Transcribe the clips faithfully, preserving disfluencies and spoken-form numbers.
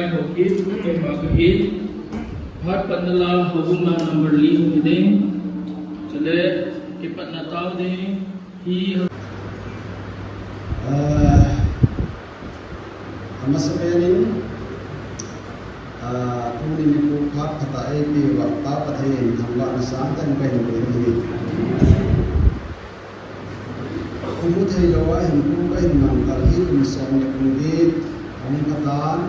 Haokip, keima kahin. Phat patna la houbung a number li hung hi ding. Chule, kipatna tao ding. Hi. Ah, amasapen in, ah, tuni nikho phat phatah eipeuva Pa Pathen thangvahna sangtah in kahin pe uve. Kho mu theilou a hinkho kahin mang kal hi kum som le kum get ahung pha tan.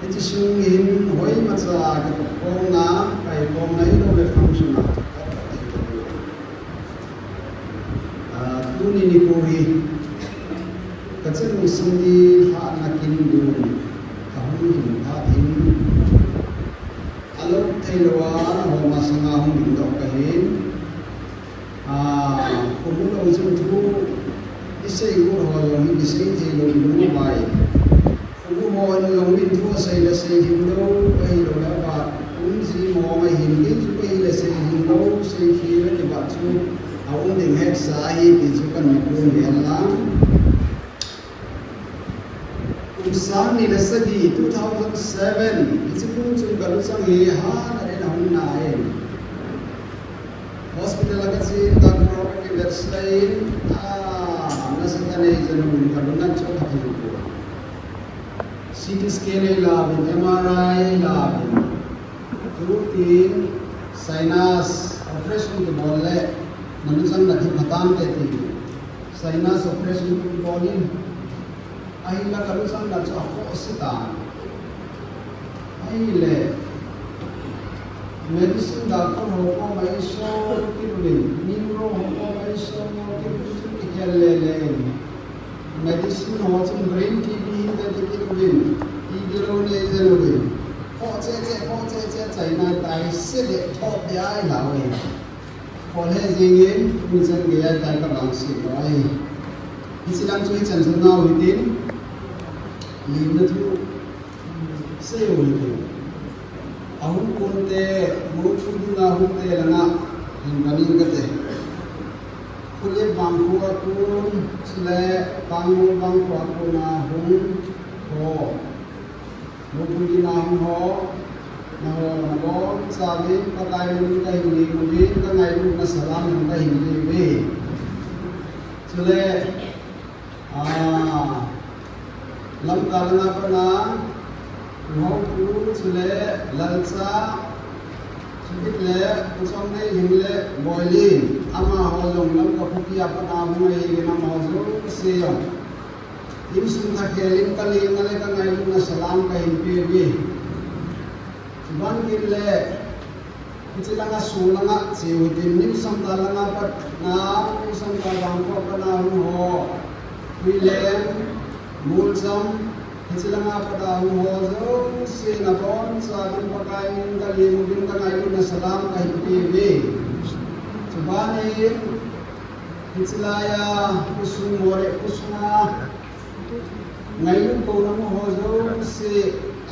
Hiche sung hin hoimacha kitohkhomna, kaikhomna hilou le function a, ah, tuni nikho hi kachanu Cindy lhahna kin dun kahung hin phat hin, alop theilou a, nangho masanga hung dingdoh kahin. Ah, kho mu lou chun thu isei got ho jong hi kisei theilou in lung avai. Kho mu ho in jong in thu asei le sei hing lou, ahilou le avat um ji mong ahin, kei chu kahi le sei hing lou, sei khel le kivat chu aum ding hetsa ahi ti chu kahin phongdoh e. Kum sang ni le sagi, two thousand seven, hiche kum chun kaluchang hi hana in ahung nai e. Hospital a kachen, doctor kakivet sah in, ah, nasatah in eijui in kalung a chom khat ahi poi. C T scan eilauvin, M R I eilauvin. Tutin sinus operation kibol le naluchang nathip phatante ti. Sinus operation kibol in. Ahinla kaluchang na chu akhoh se tan. Ahile, medicine doctor ho koma eisol kit uvin, neuro ho koma eisol kit uvin, kikhel lele in. Medicine ho chun brain T B hinte ti kit uvin, T B lou nei jeng uvin. Khoh cheh cheh, khoh cheh cheh, chaina tai se le thoh de ai lau e. Khoh le jing in, mi chan gei a tai kavangset lou ahi. Hiche lang chu hichan chu nau hitin, limna thu sei u hitin. Ahung kon te, mopu dinga hung te langa hin vanin kate. Khulep vangkho a kon, chule Pangmol vangkho a kon a hung ho. Mopu dinga hung ho, nangho nabonchauvin Pakai min in kahin ngen uvin, kangailutna salam jong kahin pe uve. Chule, ah, Lamka langa pat a, Pu Haopu, chule Lalcha, chukit le Pu Chongneilim le Boilin, amaho jong Lamka khopi a pat a hung ahiuvin, amaho jouse jong insung thakhel in kalemna le kangailutna salam kahin pe uve. Chuban kit le, hiche langa sung langa cheu hitin, New Samtal langa pat a, New Samtal vangkho a pat a hung ho, Huileng, Molcham, hiche langa pat a hung ho jouse nabonchauvin Pakai min in kalem uvin kangailutna salam kahin pe uve. Chuban in, hiche laiya khosung, Moreh khosung a ngailut kouna mu ho jouse,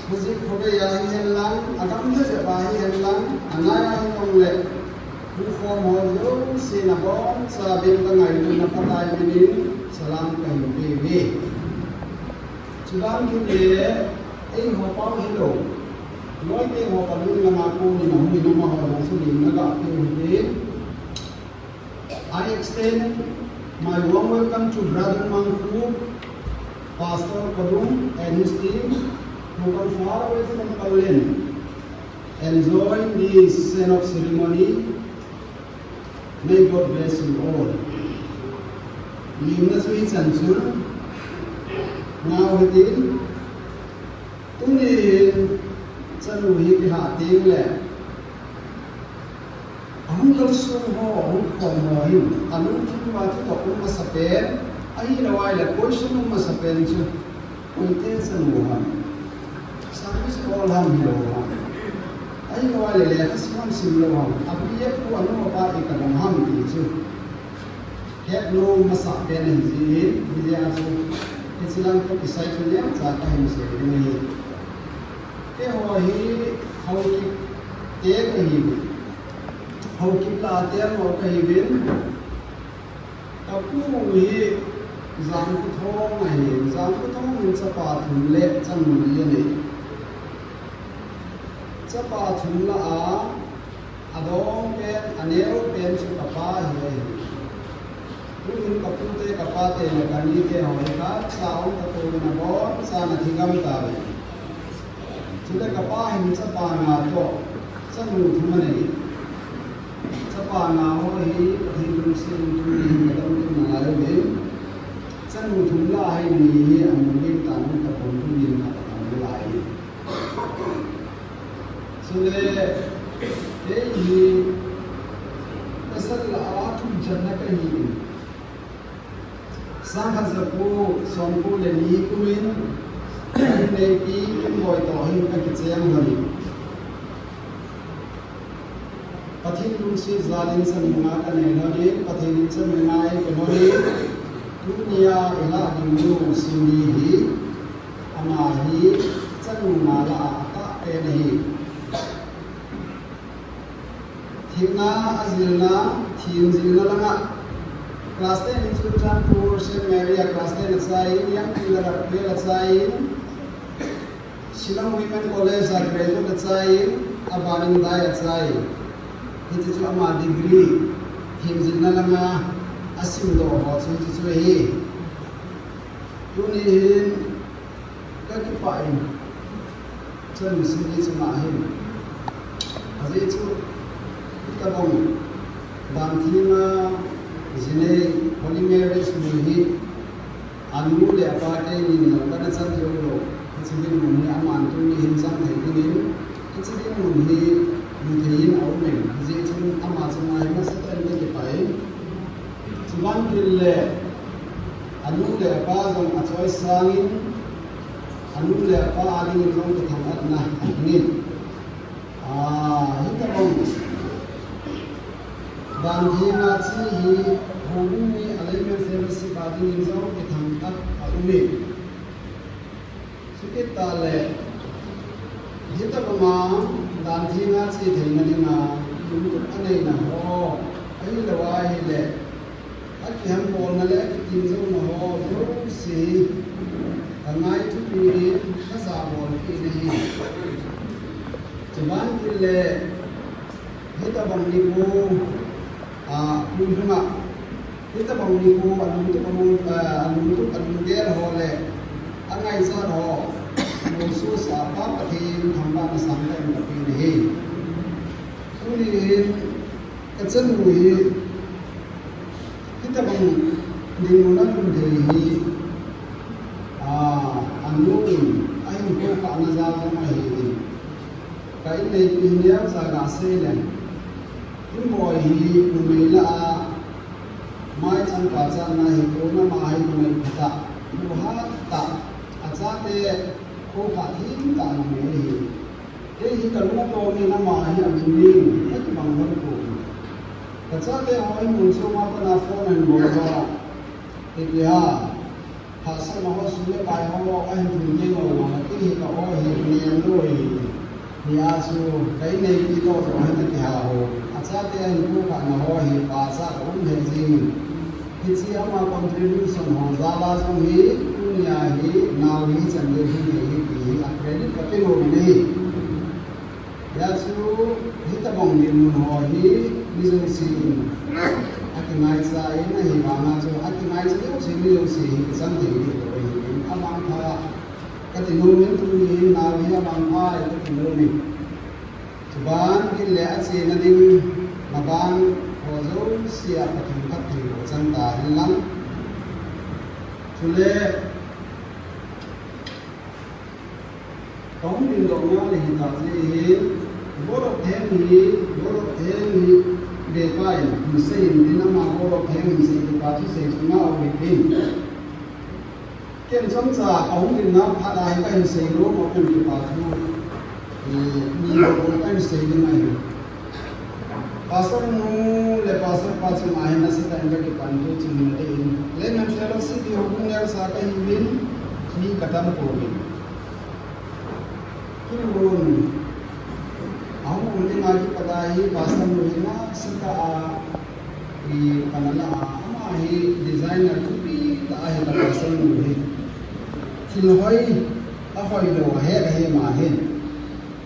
khojih khovei a hihen lang, agam lhajep a hihen lang, anai a hijongle, hung khom ho jouse nabonchauvin kangailutna Pakai min in salam kahin pe uve. Chuban kit le, eiho pau hilou, loite ho kalung langa kon in ahung in amaho jong chu limna gah pe u hite. I extend my warm welcome to Brother Mangkhu, Pastor Kodung and his team who come far away from Pallel and join this send-off ceremony. May God bless you all. Limna chu hichan chu nau hitin, tuni hin chanu hi kilhah teng le, ahung kalsong ho, ahung khom ho hin, alungthim uva thutoh um masapen, ahilou ahile question um masapen chu, koite chanu ham, service bol ham hilou ham, ahilou ahile lekha sim ham simlou ham, a B F u anu apa i kadong ham ti chu. Hetnom masapen ahi jeh in, hijeh a chu, hiche lang toh kisai chu neocha kahin sei ding ahi. Keiho hi Haokip te kahiuvin. Haokip lah a tel ho kahiuvin. Kapu hi Jangkhothong ahi. Jangkhothong in chapa thum le chanu li anei. Chapa chunga a, adong pen, aneo pen chu kapa hi ahi. Tuhin kapute, kapate le kanite ho hi khatcha um katoh in aboncha'n athi gam tauve. Chule kapa hin chapa nga toh, chanu thum anei. Chapa nga ho hi Pathen lungset in tuni hin kadam tou nalai uve. Chanu thum lah a hi ni hi amu ding tan tapon, tunin khat atam nalai. Chule, kei hi pasal lah a thum channa kahi in. Sangkhat jako somko le ni kum in, ka inneipi Kimboi toh hin kakicheng lhon in. Pathen lungset jal in chanu nga kanei lhon in, Pathen in chanu nga eipe lhon in, tunia ilah ding nu Cindy hi, ama hi chanu nga lah a atah pen ahi. Themna, ajilna, themjilna langa class ten in Churachandpur Saint Mary a class ten achai in, Yangpi Ladakh twelve achai in, Shillong Women College a graduate achai in, abanin DIE achai. Hiche chu ama degree themjilna langa asimdoh ho chu hiche chu ahi. Tuni hin kakipah in, chanu Cindy chunga hin. Ajeh chu, hitobang danthenga jinei, holy marriage nu hi, anu le apa tein lou kana chan jou lou. Hiche dinmun hi aman tuni hin chang thei dingin, hiche dinmun hi mu thei in aumin. Hijeh chun ama chunga hi nasatah in kakipah in. Chuban kit le, anu le apa jong achoisang in, anu le apa adingin jong kithangatna ahin. Ah, hitobang danthenga che hi, houbung mi a laymen fellowship adingin jong kithangtat aum in. Chukit tah le, hitobanga danthenga che theina dinga lungtup aneina ho, ahilou ahile, akihambolna le akitimjouna ho jouse hi kangai thupi in, kajabolpeh in ahi. Chuban kit le, hitobang nikho, ah, pui lhunga, hitobang nikho alungtup, alung, ah, alungtup, alunggel ho le angaichat ho molsosah a Pa Pathen thangvahna sangtah in kapeh in ahi. Tuni hin kachanu hi hitobang dinmun alhun thei hi, ah, anu in ahin khoukhahna jal jong ahin. Ka inneipi hi neocha gasei leng, Kimboi hi numei lah a maichang pachatna hi, tuna ama hi numei phatah, nuhat tah, achate khoukhah themtah numei ahi. Kei hi kalung atongin ama hi amin ding kakibang lhon poi. Kachate ho hi mun choma pat a phone ahin bol uva, ipi ham, hahsatna ho, sum le pai ho ahin thum teng uleh, kei hi ka-o hi nem lou ahi. Hijeh chun ka inneipi toh jong hin akiha ho, achate ahin khoukhahna ho hi pachat aum lheh jengin, hiche ama contribution ho jal a jong hi tunia hi nao hi chan ding hung thei hi ti hi a credit kape nom in ahi. Hijeh chun hitobang dinmun ho hi mi jousen akingaicha in, ahivanga chu akingaicha jouse, mi jouse hi kichang thei ding lou ahin, amangpha kati nom in, tuni hin nao hi amangpha e kati nom in. Chuban kit le achena ding maban ho jouse a Pathen phatthei boh chang tahen lang. Chule kahung dingdoh ngal le hitah jeh hin, Volok Theng hi, Volok Theng hi, Bepa in hin seiyin tin, ama Volok Theng hin sei kipa chu sei chu ngah uvin tin. Ken chomcha kahung ding ngal phat a hi kahin sei nom u pen kipa thu, eh, ni lo kahin sei ding ahi. Pastor nu le pastor pa chunga hin nasatah in kakipa thu chu hin ahi. Laymen Fellowship hi houbung neocha kahiuvin, mi kadam pouvin. Kilun ahung um dinga kipat a hi pastor nu hi nasatah a, i, pan ala a, ama hi designer thupi tah ahi, ka pastor nu hi. Thil hoi, ahoi lou, ahet ahi ama hin.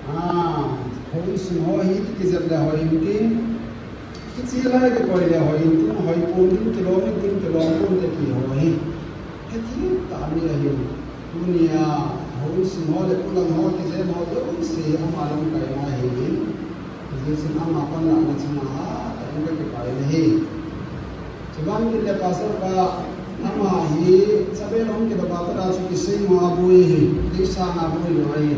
Ah, Houin sung ho hi kijep le hoi intin, kiche lai kikoi le hoi intin, hoi pon ding kilom intin, kilom ponte ti ho hi hethem tah mi ahin. Tunia houin sung ho le polang ho kijep ho jouse ama lamkaina ahin. Hijeh chun ama panlahna chunga hatah in kakipa in ahi. Chuban kit le pastor pa, ama hi Chabel hung kidoh pa tora chu kisei mo aboi hi, kisanga boi lou ahi.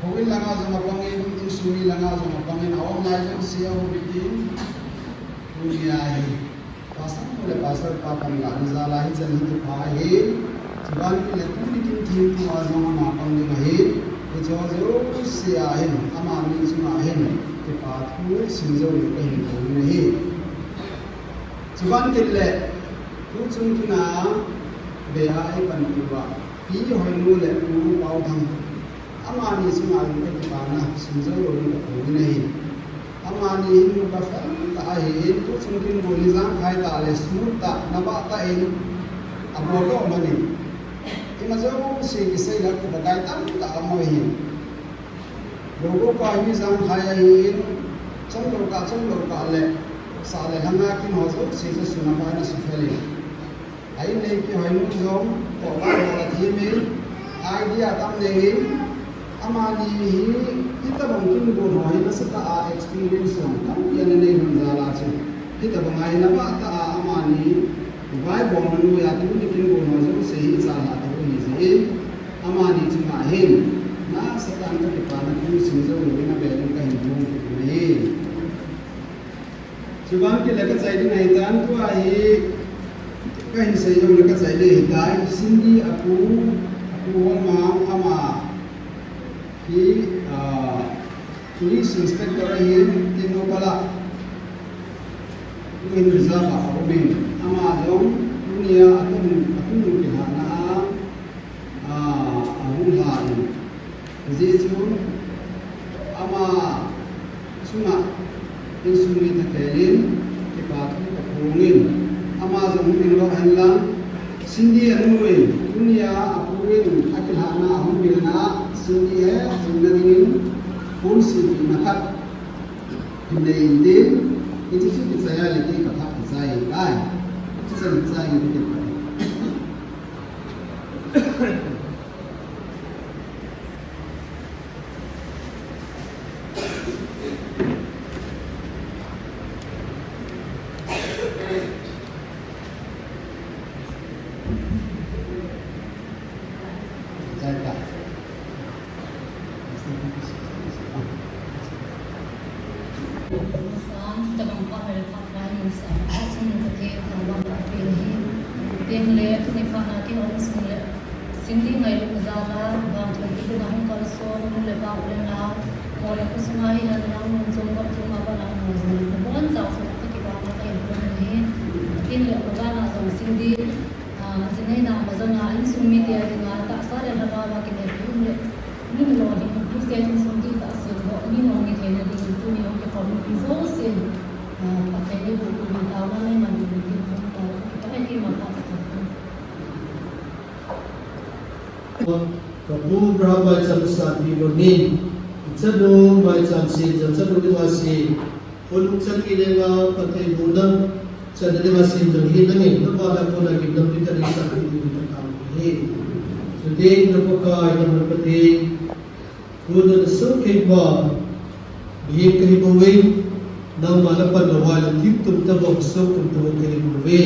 Houin langa jong apangin, insung mi langa jong apangin, aum lai jouse ahung bitin, tunia hi pastor nu le pastor pa panlahna jal a hichan hi kipha ahi. Chuban kit le tuni kin thempu a jong ama pang ding ahi. Hicheho jouse a hin, ama min chunga hin kipa thu sim joulou kahin thum in ahi. Chuban kit le tuchung kin a bei a eipanpi uva Pi Hoinu le Pu Paothang, amani chunga jong kakipana sim joulou in kathum in ahi. Amani hin nupa fel tah ahin, tuchung kin bou hi jangkhai tah le smooth tah, nabah tah in abol lou manin, ima jouse kisei le kipa kai tamtah aum ahin. Lou pa hi jangkhai ahin, chomlou kah, chomlou kah le, sah le lhanga kin ho jouse chu suna pa ana sufel in. A inneipi Hoinu jong, tohbah bol athem in, idea tam nei in, amani hi, hitobang kin gon ho hi nasatah a experience jong tampi ana nei lhon jal a chu, hitobang a hi nabah tah a amani, Bible noiya tuni kin gon ho jouse hi ichan a tah u hijeh in, amani chunga hin nasatah in kakipana thu sim joulou in abel in kahin thum kit in ahi. Chuban kit le kachai ding ahitan, tua hi kahin sei joule kachai ding ahitai. Cindy apu, apu Homa, ama hi, ah, police inspector ahin, Tengnoupal a. Tuhin reserve a aumin, ama jong tunia atun, atun kilhahna a, ah, ahung lha in. Hijeh chun ama chunga insung mi thakhel in kipa thu kaphong in, ama jong hung ding lou hen lang, Cindy anu in, tunia apu in akilhahna ahung bilna, Cindy he jingna dingin phone seipehna khat hin nei intin, hiche chu kichai a le kei kathah kichai in tai. Hiche chu kichai in kei kathah. Tabang pa hal pa pa ni sa, a chun ka te, tabang pa pe hi, tin le, ni pa na ki ong sung le, Cindy ngailutna jal a, vangthei kiti na hung kalson, nu le pa u le nao, mo le pa sunga hi hen lang, mun chom gam chom a pa lang mo jong, ka bon jao chom a ka kipana ka in pon hi, tin le, ka gana jong Cindy, ah, Cindy na ma jong a, insung mite a dinga, tahsa le lhagao a kinepna um le, min lolhing, Christian insung ding tah sin ho, min hong mi theina ding, tuni hong kikhom mi jousen, ah, Pathen in bu pu min taona nei man ding, tin hong ko, ka hei ki ma pa ta. Ka pu Abraham maicham sa ti lo ni. Chanu maicham si, chanu ni ma si. Hun chang ki le nga Pathen bu dam. Chanu ni ma si jong hi na ni. Na pa na ko na ki dam ti ta ni sa ti ni ta ka ni. Chuti na ko ka na Pathen. Tuna na sohkei pa, mihem kahi bouve, nangma na pan louva le thingtum tobang sohtum tobang kahi bouve.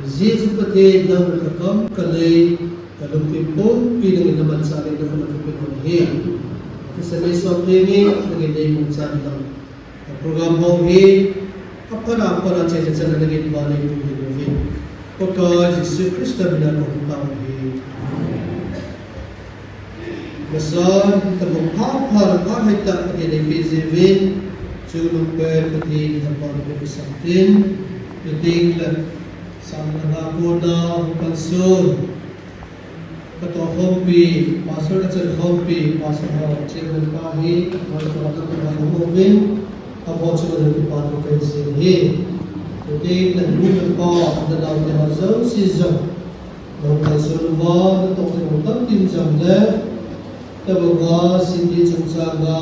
Jesu Pathen nang na kakam kalei, kalungthim pumpi nangin na manchah le na kona kape bou ahi. Kisa nei sohkei nge, nangin nei manchah le nang. Program ho hi, aphat a, aphat a, chai chai chai na nangin ba nei pu hi lo hi. Pakai Jesu Christa mina kahung tao hi. Masa, tabang pha pha la pha hai ta, Pathen in pe jiuvin. Chulung pe, Pathen in tapa pe sangtin. Pathen le, sang na na ko na, hung kan sun. Ka toh khompi, pastor ka chan khompi, pastor ho, chairman pa hi, pastor ka toh khompi, a bo chu ka kipa thu ka sei hi. Tute na nu na pa, na nau te ho jouse jong, na kalson uva, na toh te ho tamtah jong le, Taba kwa sindi chungchang ga.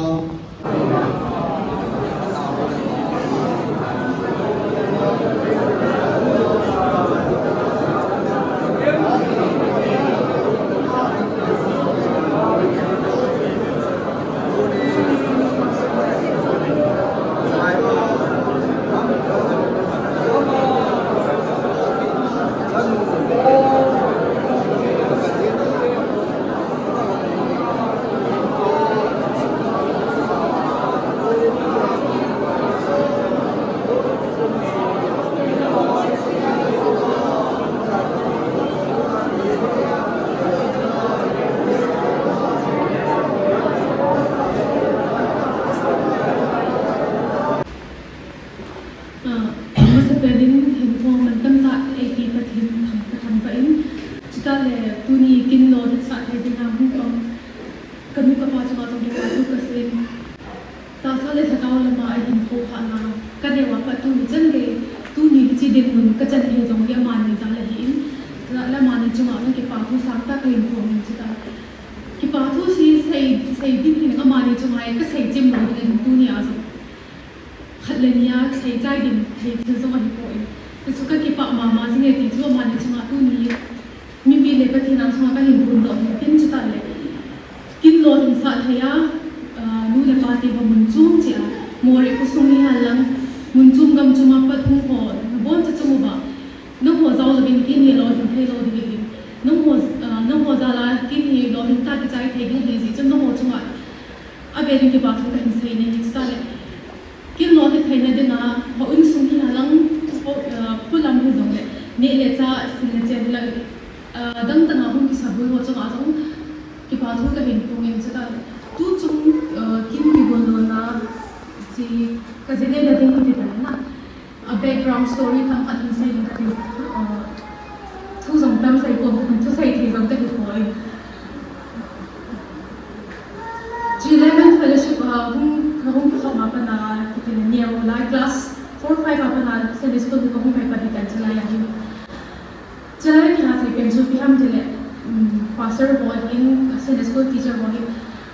Ah, masapen in hinkho mantam tah eipeh Pathen thangvah in, chutah le tuni kin lolhin sah thei dinga hung pang kanu kapa chunga jong kipathu kasei in, tahsa le lhagao lama ahin thohkhahna kaneo a pat tuni chan gei, tuni hiche dinmun kachan thei jong hi amani jal ahi in, chutah le amani chunga jong kipathu sangtah kahin phong in chutah. Kipathu sei, sei, sei ding hin amani chunga hi kasei chim lou ding ahin tuni a jong. Khat le ni a seichai ding thei thil jong ahipoi. Hichu kakipah mama jing e ti chu amani chunga tuni mipi le Pathen ang sunga kahin phondoh hin tin chutah le. Kin lolhin sah thei a, ah, nu le pa te ho mun chom cheh a, Moreh khosung hihen lang, mun chom gam chom a pat hung ho, naboncha chung uva. Nangho jao louvin kin hi lolhin thei lou ding ahi. Nangho, ah, nangho jal a kin hi lolhin tah kichai thei ding ahi jeh chun nangho chunga avel in kipathu kahin sei in ahi chutah le. Kin lolhin theina dinga, houin sung hihen lang, ho, ah, kho lam hijongle, neh le chah, sil le chen hilang, ah, dang dang a hung kisaboi ho chunga jong, kipathu kahin phong in chutah le. Tuchung, ah, kin kigon lona, hiche, kaji neina ding hi ti tan na. A background story themkhat hin sei in kati, ah, thu jong tam sei pon, thusei thei jong kahi poi. Hiche Lamb Fellowship a hung, hung kikhop ma pat a, kiti le neo lai class four, five a pat a Sunday school kahung kai pat hi kan chulai ahi. Chulai kiha sei pen chu ipi ham tile, um, pastor ho hin, Sunday school teacher ho hin,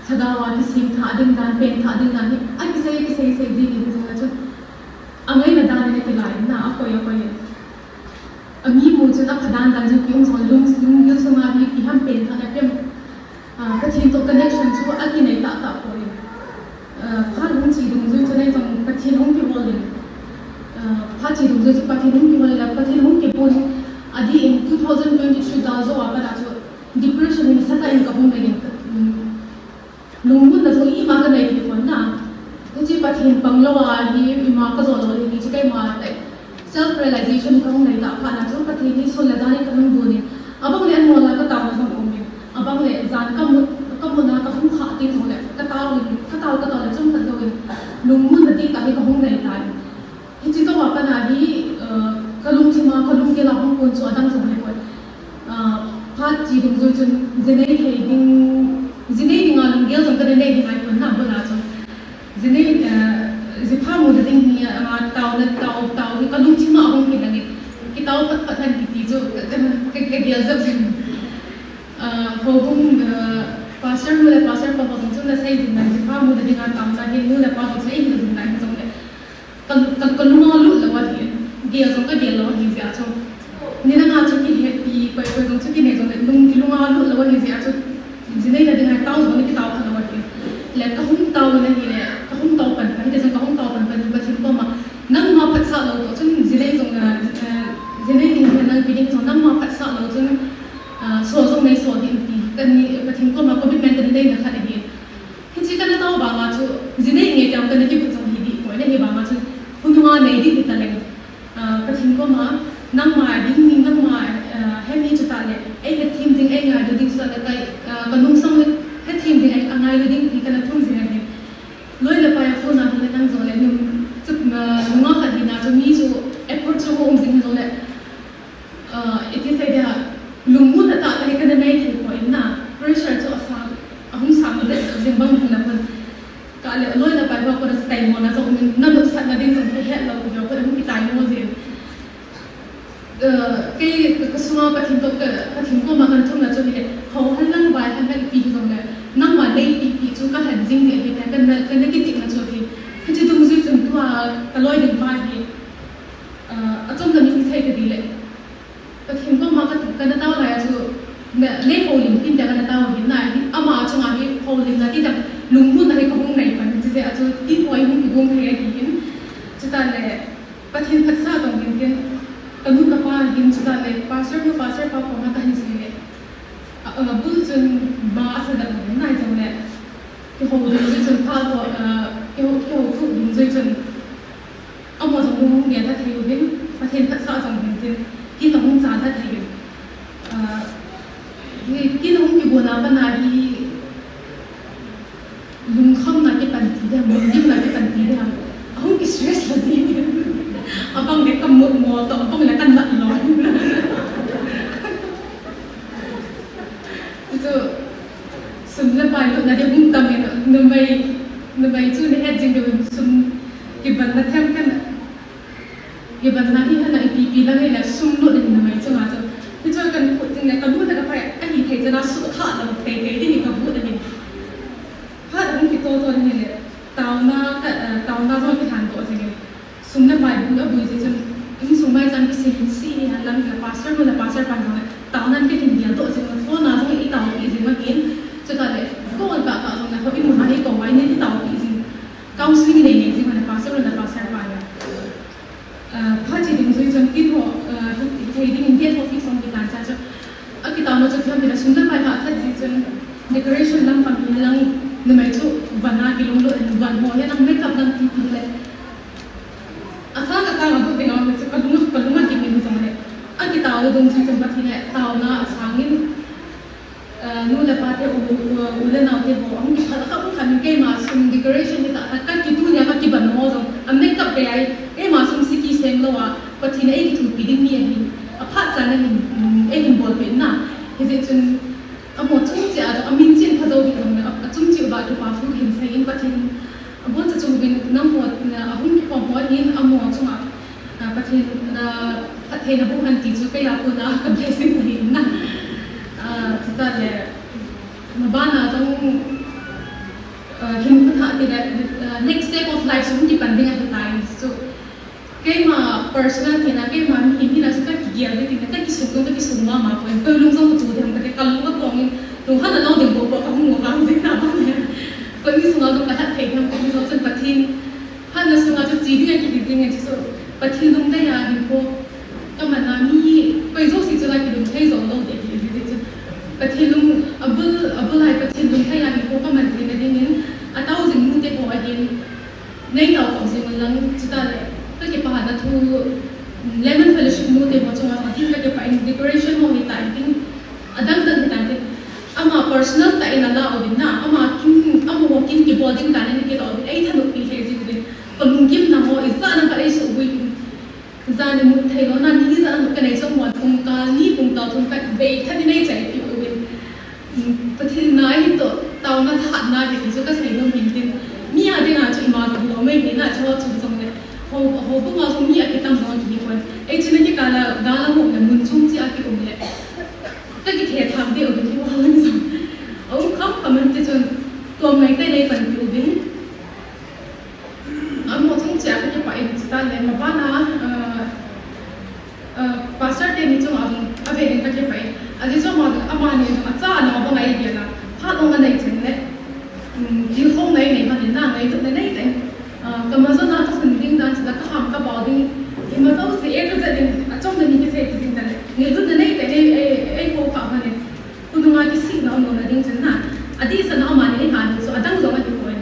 lhagao a kisem thah ding dan, pen thah ding dan hi, akisei, kisei, sei ding in jong a chu. Angaina dan in akilai in na, akoi, akoi in. Ami mu chun apha dan dan chu kium jong lung, lung, lung sunga hi ipi ham pen thah na pem. Ah, Pathen toh connection chu akinei tah tah poi. Ah, phat hung che dungjui chun ei jong Pathen hung kihol in. Ah, phat che dungjui chu Pathen hung kihol in, Pathen hung kipun. Adih in two thousand twenty-three gal jou a pat a chu depression in sat a in kahung lei in. Um, Lungmonna jong ima kanei thei pon na. Hiche Pathen pang lou a hi ima kajo lou le hiche keima le self realization kahung nei tah phat na chu Pathen hi sun le jan in kahung don in. Abang le anmol a kataona jong um in. Abang le jan kamu, kamu na kahung khah teng jong le katao in, katao, katao le chomkhat jouvin lungmonna dihtah hi kahung nei tan. Hiche jou a pat a hi, uh, kalungthim a, kalunggel a hung kon chu adang jong ahipoi. Uh, phat che dungjui chun, jinei thei ding, jinei dinga lunggel jong kanei ding ahipon na bul a chun. Jinei, uh, jipha mu ding hi, uh, taona, tao, tao hi kalungthim a ahung kilang in, kitao phat phat hen kiti chu, ka, ka, ka, kagel jep jeng. Uh, houbung, uh, pastor nu le pastor pa ho jong chun nasei jing na, jipha mu dinga taona hi nu le pa ho chu eihil jing na hi jong le. Ka, ka, kalunga lut lou ahi, gel jong kagel lou ahi jeh a chu. Nidang a chu kihepi, koi, koi jong chu kinei jong le, lung, kilunga lut lou ahi jeh a chu. Jinei na dinga tao jong kitao kha lou ahi. Le kahung tao na hile, kahung tao pan, ka hite jong kahung tao pan pan, Pathen koma. Nangma phatsah lou toh chun jinei jong na, eh, jinei ding na nang pi ding jong nangma phatsah lou chun, ah, so jong nei so ding ti. Kani, Pathen koma commitment kani nei na khat ahi. Hiche kana tao banga chu, jinei nge tiam kana kibut jong hi dih poi na hi banga chu, hununga nei ding hi taleng. Ah, Pathen koma, nangma ding, nangma, ah, hemi chutah le, ei hethem ding, ei ngailu ding chutah le, kai, ah, kanung sang le, hethem ding, ei, angailu ding, ti kana thum jing ahi. Loi le pai a kona hile nang jong le, nung, chu, ah, nunga khat hina chu, mi chu, effort chu um jing jong le, Ah, iti sei dia, lungmonna tah tah hi kana nei thei poi na, pressure chu asang, ahung sang le jing bang hung le pon. Ka le loi le pai ho kona chu taimona jong um in, na nutsatna ding jong kahet lou, kona hung kitaimo jing. Ah, kei ka, kasunga Pathen toh ka, Pathen koma kana thum na chu hile, hou hal lang vai hal hal ti jong le, nangma Lei pipi chu ka han jing ni hi ta, ka na, ka na kitik na chu hi. Hiche dungjui chun tua ka loi ding pa hi, ah, achom na mi kisei ka di le. Pathen koma ka, ka na tao lai a chu, na, lei houlim tin ta ka na tao hin na hi, ama chunga hi houlim na ti ta, lungmon na hi ka hung nei pan, hiche jeh a chu, tin hoi hung kigong thei ahi hin. Chuta le, Pathen phatsah tong hin tin, ka nu ka pa hin chuta le, pastor nu, pastor pa koma ka hin sei le. A, a, bul chun ma a sa da hin nai jong le. Kihou dungjui chun pha ko, a, kihou, kihou thu dungjui chun. Amaho jong hung hung dia tha thei uvin, Pathen phatsah jong hin tin, kin a hung cha tha thei uvin. A, hi, kin a hung kigona pana hi, Lungkhamna kipan ti ding ham, lunggimna kipan ti ding ham. Ahung ki stress la ji. Abang le ka mut mo toh, abang le ka nat lou. Chu, sum le pai lutna ding hung tam in, numei, numei chu na het jing diu in sum kiban na them them. Kiban na hi hana ipi ipi lang hi le sum lut in numei chunga chu. Hichu kan khut jing le ka lut le ka pai, ahi thei chana sukha lou thei thei ding hi ka lut ahi. Phat ahung kitoh toh in ahile, taona ka, eh, taona jong kilhan doh jingin. Sum le pai bul abui jeh chun, insung maicham kisem se hi hen lang le pastor nu le pastor pa jong le, taona in kahin gel doh jingin, phone a jong i taopi jing ahin, chuta le, ko an ka ka jong le, ho imun a hi ko vai ne i taopi jing. Counseling nei nei jing le pastor nu le pastor pa le. Ah, phat che dungjui chun kin ho, ah, thei dingin gate ho fix hung kitan cha chu. Akitaona chu thiam hila sum le pai hahsat ji chun decoration lam pang hi lang numei chu van a kilunglut in van ho hi lang makeup lam ti ti le. Asang asang a bu ding a chu ka lung, ka lung a kimin jong le. Akitaona dungjui chun Pathen le taona asangin Ah, nu le pa te, u, u, u le nao te ho, ahung kiphal a ka hung khan in keima sum decoration hi tah tah, ka kitu nia ka kiban ho jong, a makeup ve ai, keima sum si kisem lou a, Pathen in ei kithopi ding mi ahin, aphat chan a hin, um, ei hin bolpeh na. Hijeh chun, amaho chung cheh a jong, amin chen pha jou ding jong le, a, achung cheh uva kipa thu kahin sei in Pathen, abon cha chung uvin nangho, na, ahung kikhom ho ahin, amaho chunga, Ah, Pathen, ah, Pathen a bu han ti chu kei a kona ka blessing ahi na. Ah, chuta le, maban a jong, ah, hin kutha ti le, ah, next step of life chu hung kipan ding ahi tai chu. Keima personal thina, keima mihem hina chu ka kigel ding tina, ka kisung jong, ka kisung mama poi. Koi lung jong ka chu ding, ka te ka lung ka tong in, lunghan a lou ding bou bou ka hung lung ka hung jing na bang le. Koi mi sunga jong ka lhat thei ding, koi mi jong chun Pathen Phatna sunga chu che ding a kihi ding a che chu Pathen lungdei a hinkho ka man a mi koi jouse chu la kilungthei jou lou ding ahi, ahi chu Pathen lung abul, abul a hi Pathen lungthei a hinkho ka man theina dingin a tao jing nu te ho ahin nei tao kop jing un lang chuta le ka kipah na thu Lemon Fellowship nu te ho chunga ahin ka kipah in decoration ho hi ta in tin adang dang hi ta in tin Ama personal tah in ala uvin na, ama kin, amaho kin kibol ding dan in kila uvin, ei thanop pi lheh jing uvin. Ka lunggimna ho, ijat ham khat ei suhbui uvin. Jan imu thei lou na, ni ijat ham ka nei jong mo, pung kal ni, pung kal thum khat vei khat in ei chai pi uvin. Hmm, Pathen na hi toh, taona thahatna hi ti chu ka sei nom in tin. Mi a dinga chu ima lou mei hi na, chu chu jong le. Ho, houbung a jong mi akitam jong kihi pon. Ei chun akikal a, gal a mu le mun chung cheh a kium le. Ka kithethang ding uvin, kihoulim jong. A um kham kham in ti chun, tua maite nei panpi uvin. Amaho chung cheh a ka kipah in chuta le, maban a, ah, ah, pastor teni chunga jong, avel in ka kipah in. Ajeh chu ama, amani jong, acha ana bang a ei gel a. Phat jong anei chen le. Um, tilkhouna nei man in na, ngailutna nei tah in. Ah, ka majon a ka hun ding dan, chuta ka ham ka bao ding. Ima jouse A to Z in, achom na mi kisei ti ding dan le. Ngailutna nei tah in, ei, ei, ei kou kha man in. Khonung a kisihna um louna ding chun na. Adehset na amani nei ha ding chu adang jong ahi poi.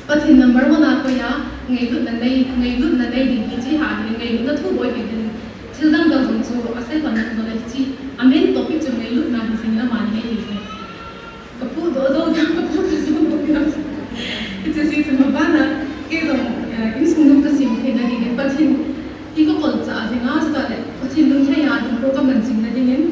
Pathen number one a koi a, ngailutna nei, ngailutna nei ding hi chi ha ding, ngailutna thu boi hi ding. Thil dang dang jong chu asei pan na le chi. A main topic chu ngailutna hi jing in amani nei ding. Ka pudoh jou ding, ka pudoh jou ding. Hiche sei chu maban a, kei jong, eh, insung nom ka sem theina ding in Pathen, hi ka kolcha jing a, chuta le, Pathen lungthei a hinkho ka man jing na ding in,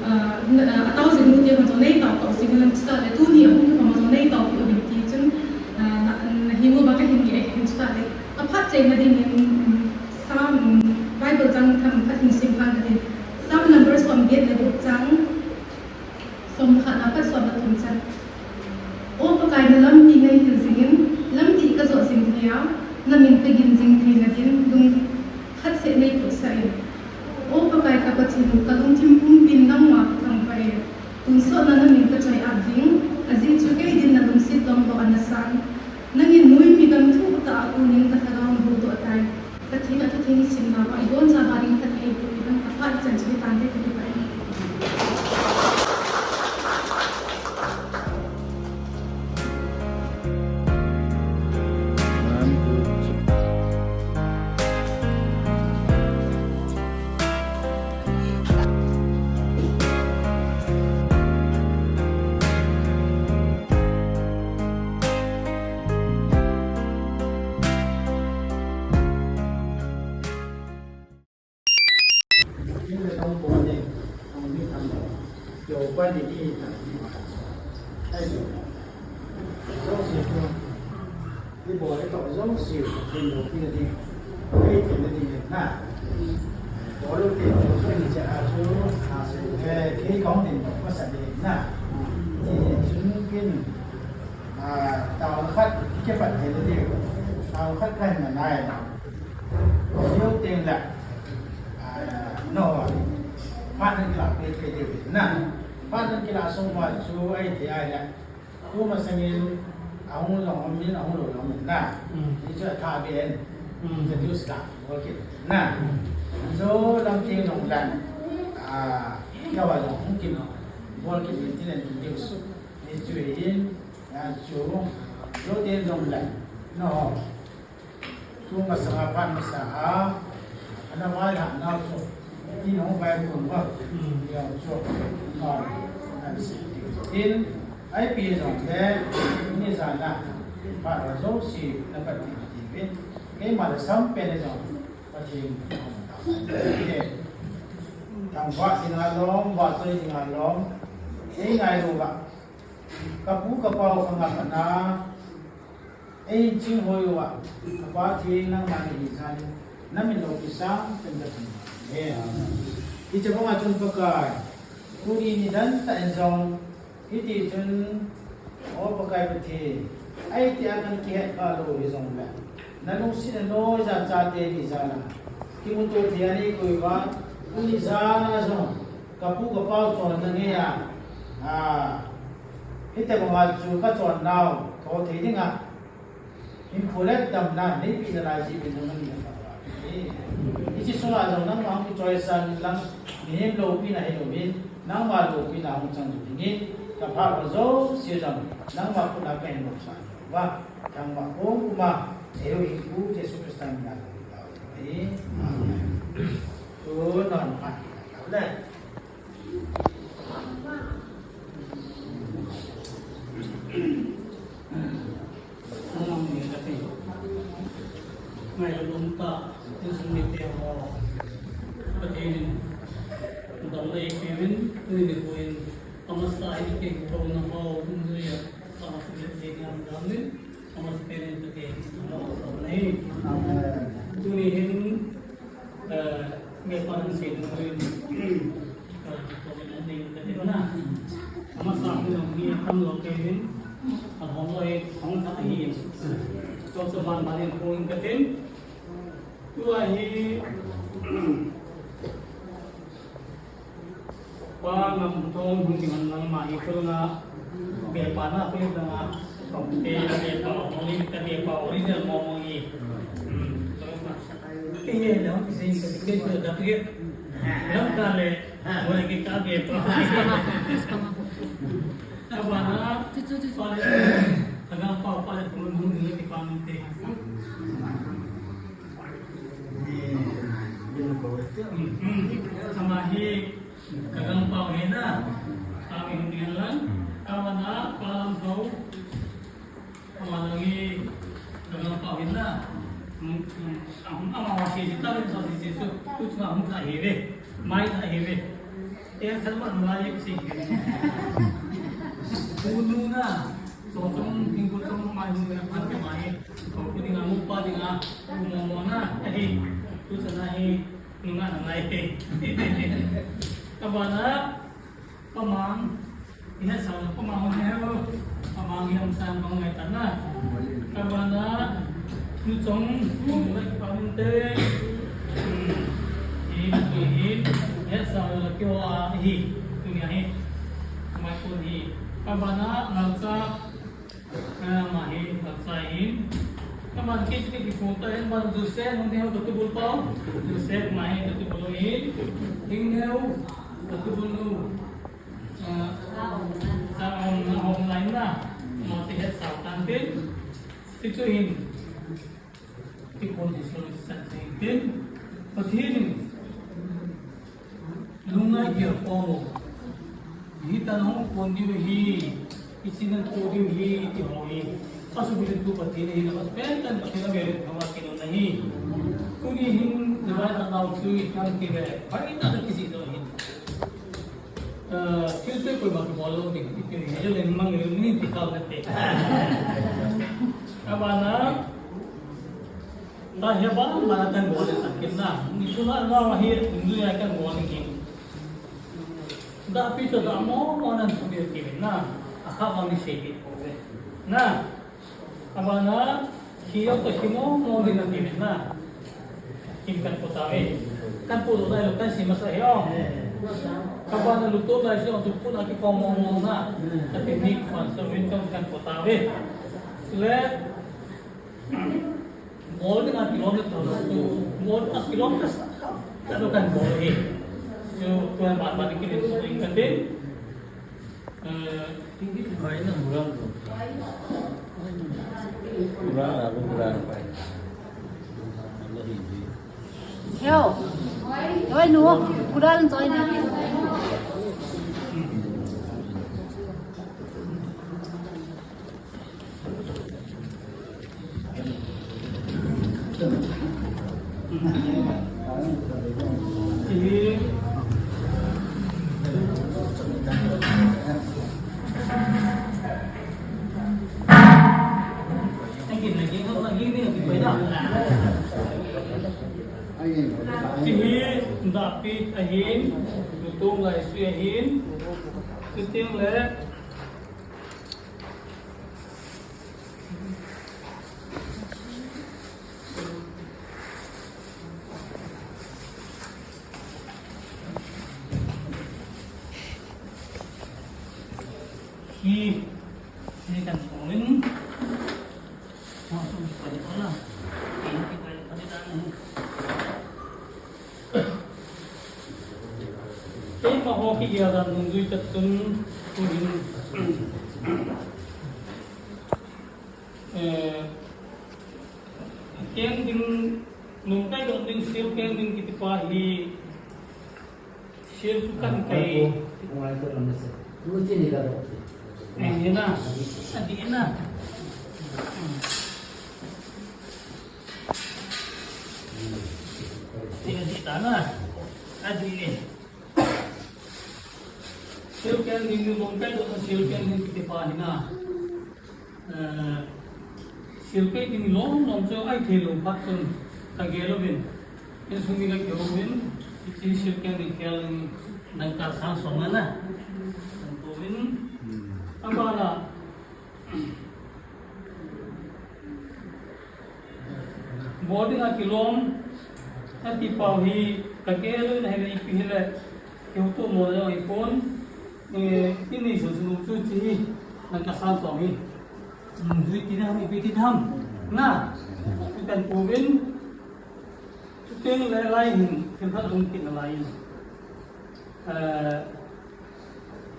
eh, na, eh, atao jing nu te ho jong nei tao tao jing u lang chuta le, tuni a hung kikhom ho jong nei taopi uvin ti chun, eh, na, na hing uva ka hin ngen ahi chuta le, aphat cheng na ding in, um, Psalm, um, Bible chang tham khat hin sim khan ka tin. Psalm number som get le gup chang, som Pathen, ka lungthim pumpin nangma ka thangvah e. Tonsot na namin ka choi-at ding, ajeh chu kei din na lungset lom bou ana san. Nangin noimi gamthu tah a konin ka lhagao hung huhdoh tai. Pathen a thutheng i simnauva i boncha uva ding khat i eipeh u hitan, ka phat chan chu hitante, ka kipah e. Ibol le tah jouse, Pathen loupina ding, Pathen theina ding na. Bol u te, Pathen che a chu, a se, eh, kei kahung din masa ding na. Ti chun kin, ah, taona khat, kipat theina ding. Taona khat kahin nai. Leo teng le, ah, no, phat na kilah peh peh ding na. Phat na kilah sung uva chu ahithei ahile. Tumasangin, ahung jong umin, ahung lou jong umin na. Mm. Hichu athah beh in. Mm. Introduce lah, okay. Na. Mm. Hichu lamteng jong le. Ah, keiva jong hung kin, bol kit in tin introduce. Hichu hin, ah, chu, lou teng jong le. No. Tumasanga phat masa a, ana vailhah nau chu, tin hung vai kun va, hmm, jong chu, ah, ana sei tin, ipi jong le, ni jan a, phat jouse, na Pathen ati uvin, keima le sam pen jong, Pathen, thangvah dinga lom, vahchoi dinga lom, ei ngailu va, ka pu ka pau ka ngap ana, Ei, ching hoi uva, ka Pathen nangma nahi jal in, na min loupi sangpen ka thum e. Hiche banga chun Pakai, tuni nidan tah in jong, hiti chun, O Pakai Pathen, ahi tia kan kihet kha lou hijongle, na lungsetna noiya chate ni jal a, kimuto thei anei koi uva, tuni jal a jong, ka pu ka pau chonna ngeiya, a, Hiti banga chu ka chonnau, tho thei dinga, hinkho le damna, neipeh nalai jeh in nangma min ka thangvah e. Hiche sunga jong nangma hung kichoisang lang, mihem loupina hilouvin, nangma loupina hung chang dingin, ka phat jouse jong, nangma khut a ka hin bol sah uva, thangvah kom kom a, eiho hinkho Jesu Christa min a ka thangvah e. Amen. Tun, amen. Ngai lom tah, insung mite ho. Pathen in dam lei peuvin, tuni nikho in, amasa in kei kouna ho, umjui a, amasa in kei ngam dam in, amasa pen in Pathen in dam lei. Amen. Tuni hin, Eh, nge pa nang sei nung rin. Eh, ko min an ding ka tin na. Amasa ko nung ni a kam lo ke hin. A hong lo e, hong ta hi. To so ban ban in ko in ka tin. Tua hi. Pa ngam thong hung ding an lang ma hi ko na. Be pa na ko na. Be, be pa, only, be pa, original mo mo hi. Hmm. Iye, no, isin ka dikit ko dapit. Lam kale, mo ke ka ke pa. Abana, pale, aga pa, pale, pun hung ni ke pa nte. Sama hi, ka gangpau hi na. Kami hung ni lang, kawana, palam kau. Ama lagi, dagang pau hin na. Hmm, hmm. Ama, ama wasi si tabi sa si si su, tu cuma hung ta hi ve. Mai ta hi ve. Te san ma lai si. Unu na. So song ting ko song mai hung na pan ke mai. Ko ku ding amu pa ding a. Mo mo na. Hi. Tu sana hi. Nunga na lai. Kabana. Pamang, iha sa pamang hon he o, pamang iha sa bang ngai tan na. Kabana, tu chong, tu ngai pamang te. Hmm. Hi, hi, hi. Iha Kiho a hi, tunia hi. Mai pun hi. Abana, ngalcha, ah, ma hi, ngalcha hi. Abana, kei chu kei pun ta, abana, Joseph, hung ding ho, ka tubul pau. Joseph, ma hi, ka tubul hi. Ding neo, ka tubul nu. Ah, sa hong, hong line na. Ma si het sa tan tin. Si chu hin. Kipon Jesu Christa thei tin, Pathen in lungngai gel pom u. Hitia hung kon diu hi, hiche nan to diu hi, ti ho hi. Asubi tu Pathen in, apen tan Pathen a velin thangvah kit un ahi. Tuni hin, nivai thanau chu, itam kile, pai ta kisih doh hin. Eh, thil te koima kibol lou ding, iti hi, le mang le ni ti kau na te. Abana, ta hi ba, ma kan bol le ta kin na. Ni su na na hi, ni ya kan bol ni. Da pi to da mo, mo nan tu bi ti na. A kha ma mi se bi ko ve. Na. Abana, khi yo to khi mo, mo din na ti na. Kin kan po ta ve. Kan po lo na lo kan si masa he o. Abana lu to lai so tu pu na ki ko mo mo na. Ta ti ni kan so min kan po ta ve. Le, bol na kilometer lo tu, bol na kilometer sa, ka lo kan bol he. So, tu ba ba ni ki le so in ka te. Eh, Hindi ko kaya ng mura ko. Mura, ako mura. Yo. Yo, nu. Mura lang sa ini. Hiche hi dahpet ahin, lutung laisui ahin, chuteng le Hi, hi kan tolin. Masuk pada mana? Ini kita pada tangan. Keima ho kigel dan nungjui chat chun tuhin, eh, keng ding, lungkai dong ding, sil keng ding kiti pa hi, sil chu kan kai. Adi na, adi na. Adi, adi ta na. Adi ni. Sil keng ding ni lungkai dong, sil keng ding kiti pa hi na. Eh, sil keng ding lom lom chu ai thei lou phat chun ka gel uvin. Insung mi ka gel uvin. Hiche sil keng ding khel ding dangka sang som na na. Kan uvin. Abana. Bol ding a kilom, ati pau hi, ka gel u na hi le, ipi hi le, kihuto mo le, ipon, eh, ini su su chu chi hi, nang ka sang som hi. Nungjui ti nam, ipi ti nam. Na, kan uvin, chuteng le lai hin, thil khat lung kit na lai hin. Eh,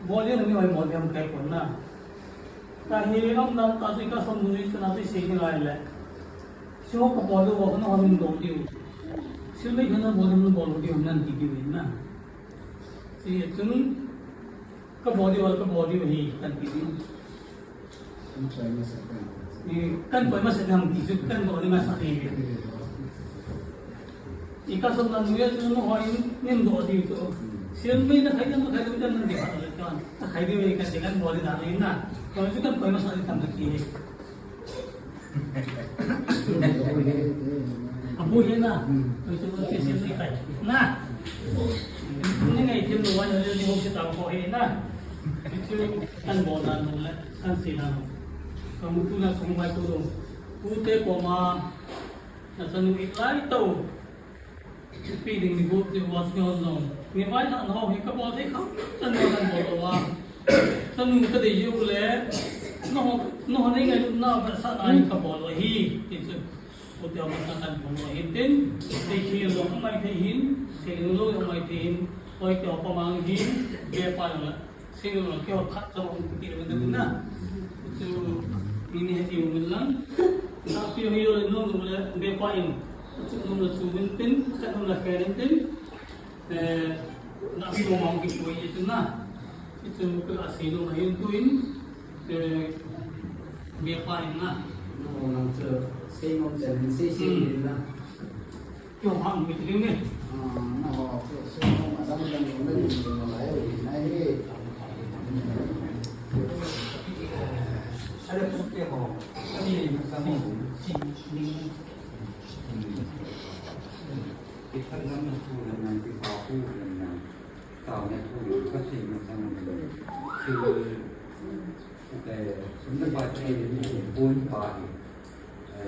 Bol ding ni hoi bol ding kai pon na. Ka hi lam dan ta si ka som ni chu na si si ni lai le. Si ho ka bol u ho na ho min do diu. Si le ka na bol ding bol diu nan ti diu na. Si chun ka bol diu ka bol diu hi kan ti diu. Kan koi masa kan ti chu kan bol ni masa ni. Ika som na nuya chu mo hoi nin do diu chu. Sil mi na khai na khai na di ha le kan. Na khai di kan di kan bol na ni na. Ko chu kan koi masa ni kan ki. Abu he na. Ko chu ko sil mi khai. Na. Ni ngai thim lo wa ni ho si ta ko he na. Chu kan bol na nu le kan si na. Ka mu tu na ko mai ko do. Pu te ko ma. Na sa nu i lai to. Pi ding ni gu ti wa ti ho jong. Ni vai na ho hi ka bol thei kha. Chan na bol wa. Chanu ka dei u le. No, no nei ngai na ba sa na hi ka bol wa hi. Ti chu. Ko ti ma sa kan bol wa hi tin. Ti ki lo mai thei hin. Ti lo mai thei hin. Oi ti pa mang hin. Be pa la. Sing lo keo khat sa hung ti lo na na. Chu ni ni heti hung lang. Sa pi hi yo le no no le be pa in. Chu no no chu min tin khat no la keren tin. Eh, na pi mo mang ki ko ye chu na. Chu ko a si lo na yin tu in. Eh, be pa in na. No nang chu sei mo chen sei sei in na. Kyo hang mi ti ne. Ah, na ho, kyo, so, ma dang dang lo na ni lo na lai, na he. Are ko te ho. Ani ni ka mo. Si, ni. Ki thar lam na tu na na, ki pa hu na na. Tao na tu ka si na sang na. Si. Sum le pai thei ni pon pa hi.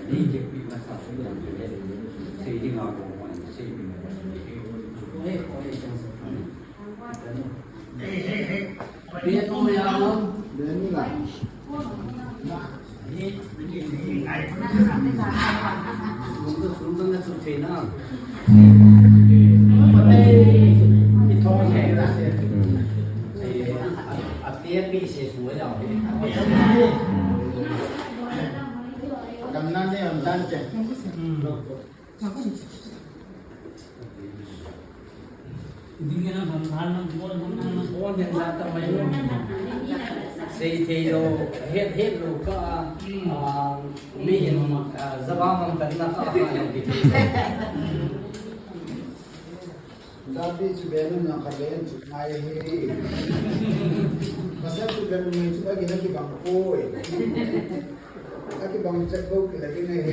Ni ke pi ma sa sum le sei ding a ko ma sei ding. Pe to ya lo. Ni la. Sum to, sum to na sum thei na. Sei thei lo, het, het lo ka, ah, mi hin, ah, java mang kan na ka, ka, Japi chu benu na kha len chu ngai he. Pasal chu benu ngai chu agi na kibang poi. Aki bang chat ko kila kina he.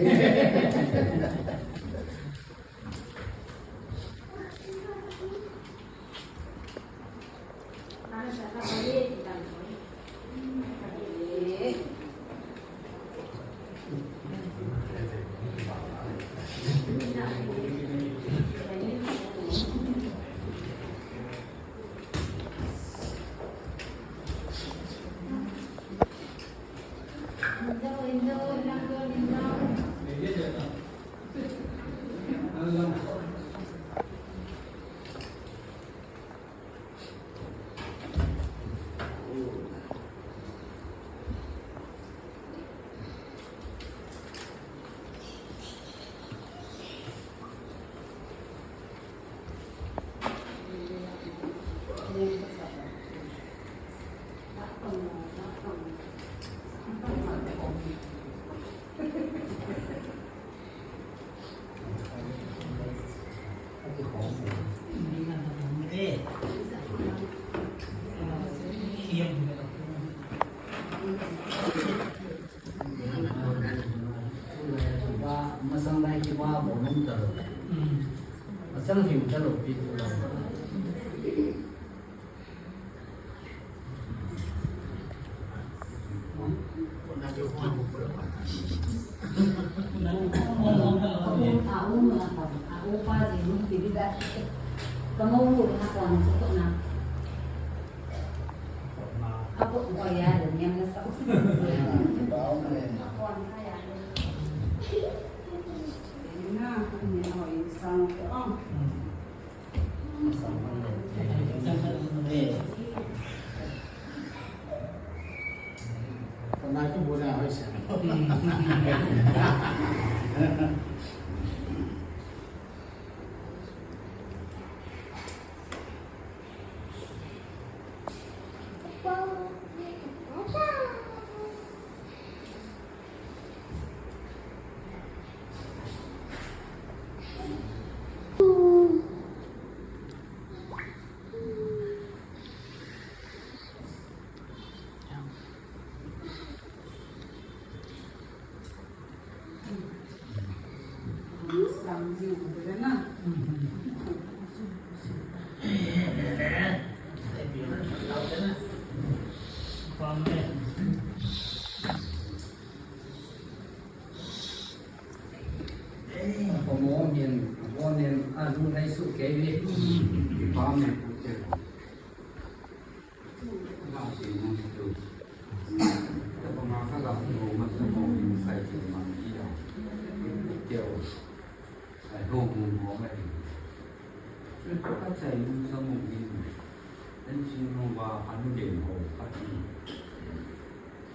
Masang lai kipa bo nung ta lo. Masang hiu ta lo pi tu lo.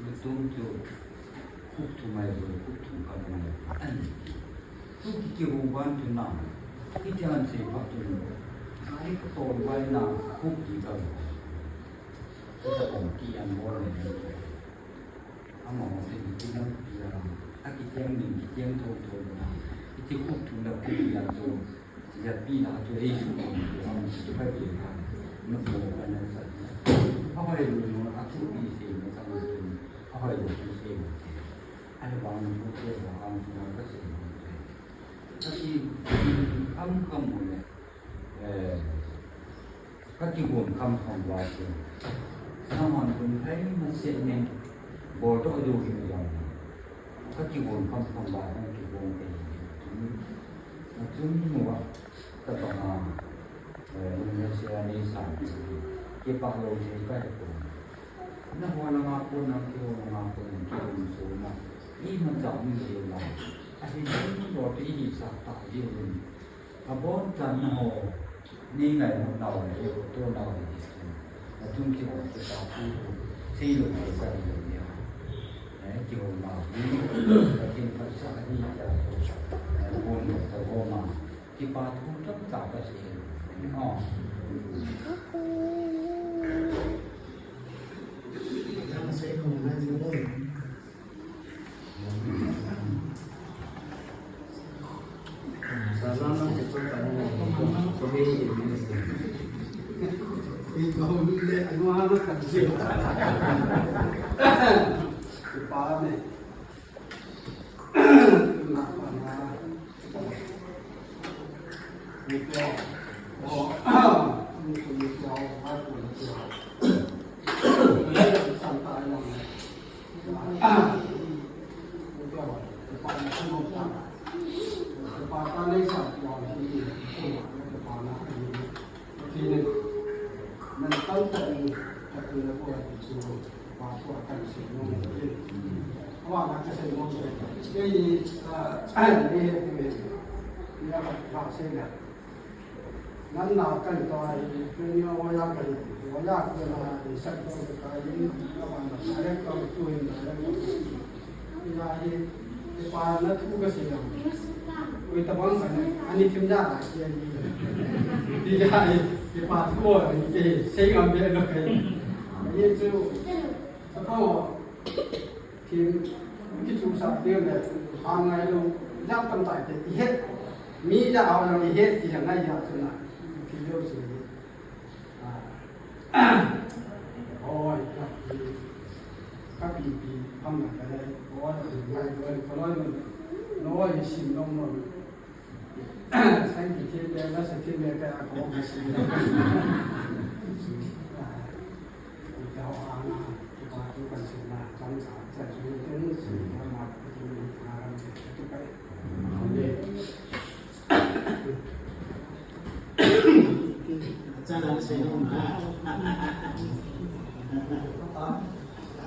Lutung chu khuk thum mai zo, khuk thum kal mai an. Tu ki ki hu ban tu na. Ki ti an se pa tu. Ai ko to bai na khuk ki kal. Ko ta ko ki an mo le. Ama mo se ki na ya. A ki tiang ni ki tiang to to na. Ki ti khuk thum la khuk ki an to. Japi na tu ei su ko tu ham tu pa de na. Na ko ka na sa. A hoi lu no a tu pi se na sa tu. A hoi lu tu se na. A le bang tu se na bang tu na ka se na. Ka si kam kam mo le. Eh. Ka kigom kham kham uva chu, nangman tun hai na se nen, bol to jo hi jong. Ka kigom kham kham uva, ka kigom te. Na chun uva, ta pa ma, eh, nun ya se ani sa, kipah lou thei ka he ko. Na ho na nga ko na, ki ho na nga ko na, ki ho na so na. Imacha um jeng la. Ahin tun lo te hi sa ta jeng. Abon chan na ho, ni ngai mo nau le, ko to nau le, na chung ki ho, ki ta ki ho, sei lo ko ka ni le ya. Eh, ki ho nau, ni, ka kin pa sa ni ya ko, eh, bon mo ta ho ma, ki pa thu tam ta ka sei. Oh. Yang sei ko na ni mo. Nan na kai to ai, ni o ya kai, o ya kai na, ni sa to kai, ni na ban na, direct to tu hin, direct to. Ya hi, pa na thu ka se ya. Oi, ta bang sa ni, ani thim ja da, ya ni. Ya hi, pa thu o, ni ke, sei ngam be lo kai. Ni chu, sa ko, Thim, kichu sa teng le, hang ngai lou, jam tam tai te, i het. Mi ja hao jong i het, i ngai ja tu na. Ki jo si. Ah. Oi, ka pi, ka pi, ham na ka le. Oi, ngai, oi, ko loi, no, oi, sim, no, no. Sai ki thil le, na sa thil le, ka ko ma si. Ka o a na, ka tu kan si na, kan sa, sa si, kan si, ma, ma, tu kai. Amen. Cha na se no na.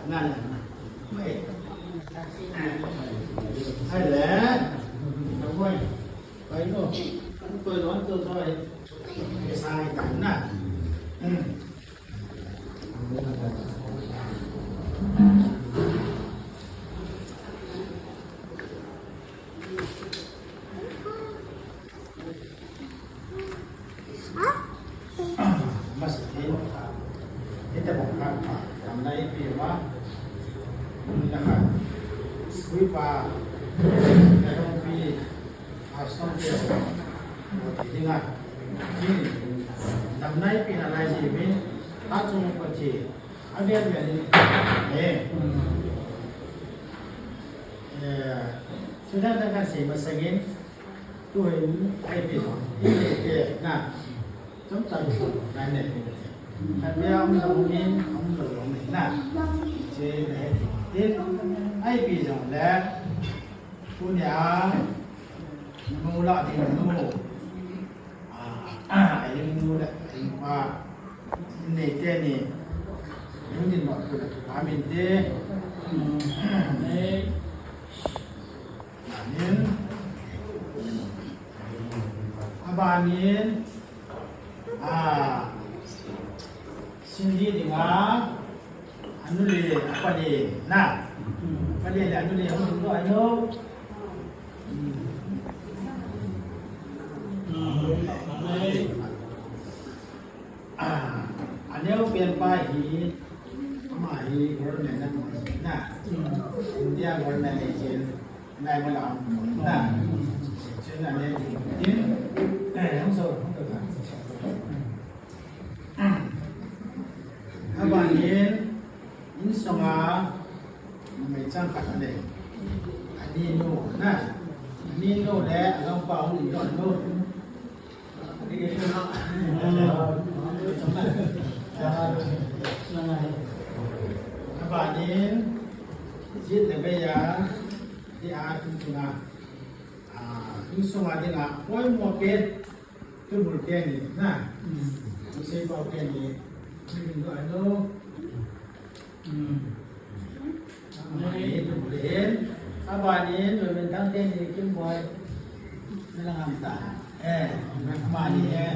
Na na. Ai le. Ai no. Kan ko lon to so ai. Sai ta na. Masa tin, ita bang kha kha, tam na ipi ma, na kha, sui pa, na hong pi, a som te, o ti dinga, tam na ipi na lai ji mi, a chung pa ti, a bia bia ni, eh, eh, sudah dah kan si masangin, Tuhin, ai pi, i le te, na. Chomcha, na ne. Khat bia um jong in, um jong jong in, na. Che ne. Tin, ai pi jong le. Tunia, nu la ding nu. Ah, Hinnu le hinpa, hinnei teni, hinnei mo tu le tu amin te. Amen. Amen. Abanin, ah, Cindy dinga, anu le apa le na. Apa le le anu le, anu le, anu. Ah, aneo pen pa hi, ama hi government na, na. India government agent, nai ma la, na. Section ane din, eh, hung so, hung so. Abanin, insunga, numei chang khat anei. Aninu, na. Aninu le, alongpa hung in doh nu. Abanin, jit le bei a, dia tun tuna. Ah, insunga dinga, poimo pen, tu bul pen ni, na. Tu sei pau pen ni, tu bul pen ni. Hmm. Amani, tu bul pen. Abanin, tu bul pen tang pen ni, kim boy. Nalang am ta. Eh, amani, eh.